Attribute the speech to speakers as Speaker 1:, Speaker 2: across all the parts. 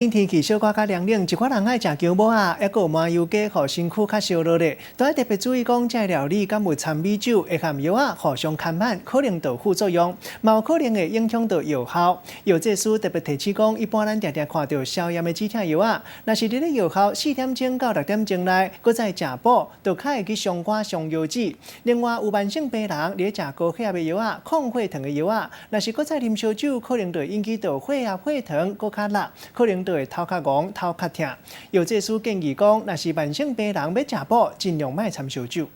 Speaker 1: 天氣小可較涼冷，一寡人愛食薑母仔，抑閣有麻油雞，予身軀較燒熱咧。都愛特別注意講，這料理敢有摻米酒，會和藥仔互相牽絆，可能就有副作用，嘛有可能會影響到藥效。藥劑師特別提醒講，一般咱定定看著消炎的止疼藥仔，若是佇咧藥效4點鐘到6點鐘內，閣再食補，就較會去傷肝傷腰子。另外，有慢性病人佇咧食高血壓的藥仔、降血糖的藥仔，若是閣再啉燒酒，可能就會引起到血壓、血糖閣較落，可能就會頭較戇、頭較疼。藥劑師建議講，若是慢性病人欲食補，盡量莫摻燒酒。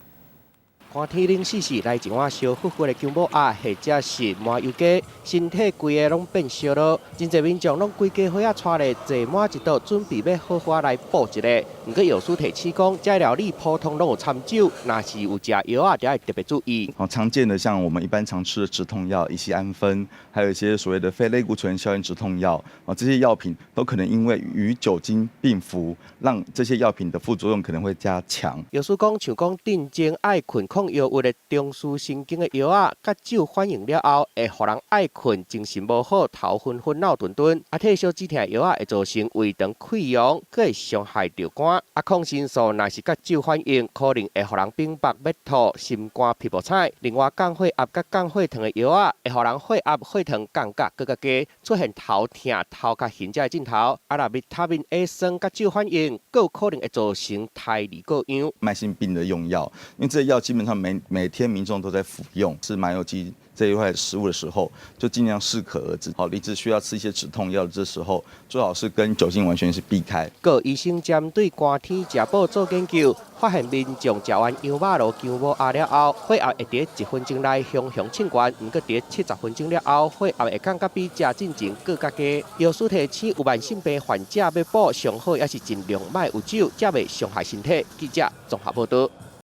Speaker 2: 寒天冷死死，來一碗燒呼呼的薑母鴨，或者是麻油雞，身體規个攏變燒熱。真濟民眾攏規家伙仔𤆬來坐滿一桌，準備欲好好來補一下。毋過藥師提醒講，這料理普通攏有摻酒，若是有食藥仔，就愛特別注意。
Speaker 3: 好，常見的像我們一般常吃的止痛藥，乙酰氨酚，還有一些所謂的非類固醇消炎止痛藥，啊，這些藥品都可能因為與酒精並服，讓這些藥品的副作用可能會加強。
Speaker 2: 藥師講，像講鎮靜愛睏抗憂鬱的中樞神經的藥仔，佮酒反應了後，會予人愛睏、精神無好、頭昏昏、腦鈍鈍。啊，退燒止疼藥仔會造成胃腸潰瘍，閣會傷害著肝。啊，抗生素若是佮酒反應，可能會予人反腹、欲吐、心肝脾無彩。另外，降血壓佮降血糖的藥仔，會予人血壓、血糖降甲閣較低，出現頭疼、頭殼眩這个症頭。啊，若維他命 A 酸佮酒反應，閣有可能會造成胎兒過秧。
Speaker 3: 慢性病的用藥，因為這些藥基本上每每天民眾都在服用，吃麻油雞這一塊食物的時候，就盡量適可而止。好，你只需要吃一些止痛藥，這時候最好是跟酒精完全是避開。
Speaker 2: 閣有醫生針對寒天食補做研究，發現民眾食完羊肉爐薑母鴨了後，血壓會佇1分鐘內雄雄衝懸，毋過佇70分鐘了後，血壓會降甲比食進前閣較低。藥師提醒有慢性病患者欲補，上好也是盡量莫有酒，才袂傷害身體。記者綜合報導。